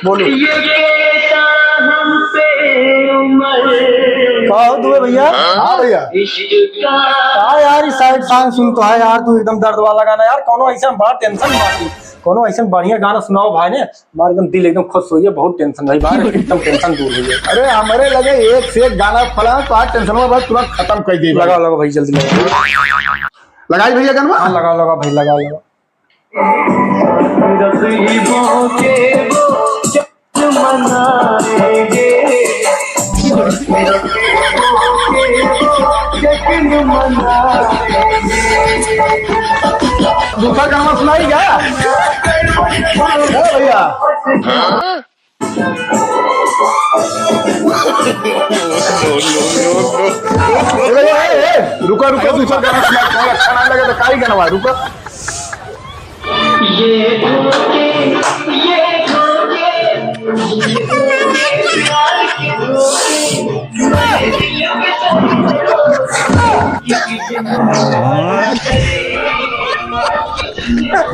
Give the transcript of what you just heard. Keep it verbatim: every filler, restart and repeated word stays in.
बोलो। ये कहता हम पे उम्र का हो दुबे भैया? हाँ भैया। इश्क का। का यार, ई sad song सुनत है यार तू, एकदम दर्द वाला गाना यार। कौनो ऐसा बड़ा tension बाटी, कौनो ऐसा बढ़िया गाना सुनाओ भाई ने, हमार एकदम दिल एकदम खुश होइए, बहुत tension भाई, बाहर एकदम tension दूर होइए। अरे हमरे लगे एक से एक गाना पड़ा, तो आज tension में बस तुरंत खत्म कर दी भाई। लगाओ, लगाओ भाई, जल्दी लगाओ। लगाई भैया गाना? हाँ, लगाओ, लगाओ भाई, लगाओ, लगाओ। रकीबों के वो जश्न मनाएंगे। रकीबों के वो जश्न मनाएंगे। दूसरा गाना सुनाई क्या? ए भैया। ए, ए, ए, रुको, रुको, दूसरा गाना सुना, कौन अच्छा ना लगे तो काई गाना, रुको। ये धोखे, ये धोखे, ये धोखे, प्यार के धोखे, मेरे दिल में